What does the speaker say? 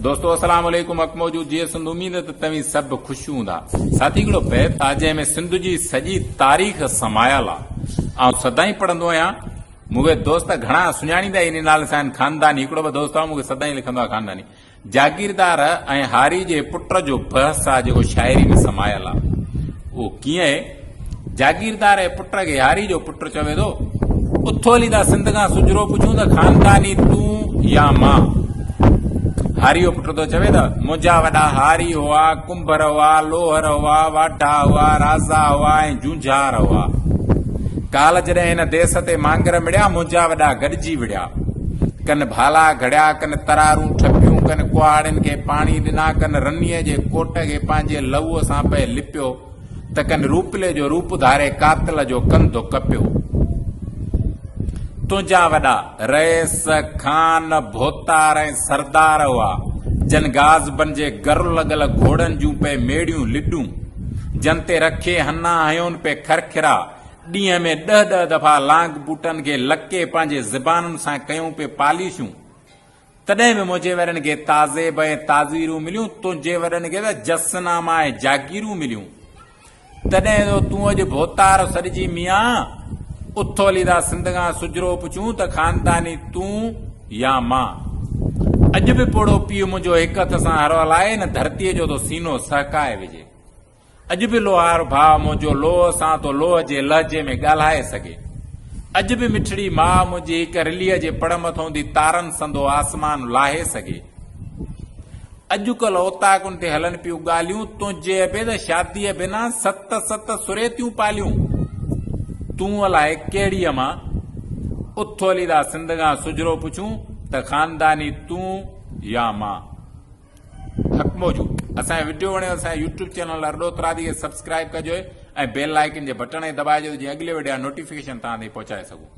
دوستو اسلام عليڪم حق موجود جيئي سنڌ اميد ته توهين سڀ خوش هوندا ساٿي هڪڙو بيت آ جنهن ۾ سنڌ جي سڄي تاريخ سمايل آ آئون سدائين پڙهندو آهيان مون کي دوست گهڻا سڃاڻيندا ئي انهي نالي سان آهن خانداني هڪڙو ٻه دوست آ مون کي سدائين لکندو آ خانداني جاگيردار ۽ هاري جي پٽ جو بحث آ جيڪو شاعري ۾ سمايل آ اهو ڪيئن اهي؟ جاگيردار جي پٽ کي هاري جو پٽ چوي ٿو، اٿو هلي ٿا سنڌ کان سجرو پڇون ته خانداني تون يا مان؟ هاري جو پٽ ٿو چوي ته منهنجا وڏا هاري هئا، ڪنڀر هئا، لوهر هئا، واڍا هئا، رازا هئا ۽ جونجهار هئا. ڪالهه جڏهن هن ديس تي مانگر مڙيا، منهنجا وڏا گڏجي وڙهيا. ڪن ڀالا گهڙيا، ڪن ترارون ٺپيون، ڪن ڪهاڙين کي پاڻي ڏنا، ڪن رنيء جي ڪوٽ کي پنهنجي لهوء سان پئي لپيو ته ڪن روپلي جو روپ ڌاري قاتل جو ڪنڌ ڪپيو. تنهنجا وڏا رئيس، خان، ڀوتار ۽ سردار هئا، جن غاضبن جي گر لڳل گهوڙن جون پئي ميڙيون لڏون، جن تي رکي هنا هنيون پئي کرکرا، ڏينهن ۾ ڏهه ڏهه دفعا لانگ بوٽن کي لڪي پنهنجي زبانن سان ڪيون پئي پاليشون. تڏهن به منهنجي وڏن کي تازيب ۽ تعزيرون مليون، تنهنجي وڏن کي ته جسناما ۽ جاگيرون مليون. تڏهن ٿو تون اڄ ڀوتار سڏجين ميان! اٿو هلي ٿا سنڌ کان سجرو پڇون ته خانداني تون يا مان؟ اڄ به پوڙهو پيء منهنجو هڪ هٿ سان هر هلائي هن ڌرتيء جو ٿو سينو سهڪائي وجهي. اڄ به لوهار ڀاء منهنجو لوهه سان ٿو لوهه جي لهجي ۾ ڳالهائي سگهي. اڄ به مٺڙي ماء منهنجي هڪ رليء جي پڙ مٿون the تارن سندو آسمان لاهي سگهي. اڄڪلهه اوطاقن تي هلن پيون ڳالهيون، تنهنجي ابي ته شاديء بنا ست ست سريتيون پاليون. تون الائي ڪهڙيء مان؟ اٿو هلي ٿا سنڌ کان سجرو پڇون ته خانداني تون يا مان؟ حق موجود اسان جو وڊيو وڻيو اسان جو يوٽيوب چينل ارڏو ترادي کي سبسڪرائب ڪجو ۽ بيل آئيڪن جي بٽڻ کي دٻائجو ته جيئن اڳلي وڊيو جا نوٽيفڪيشن توهان تائين پهچائي سگهون.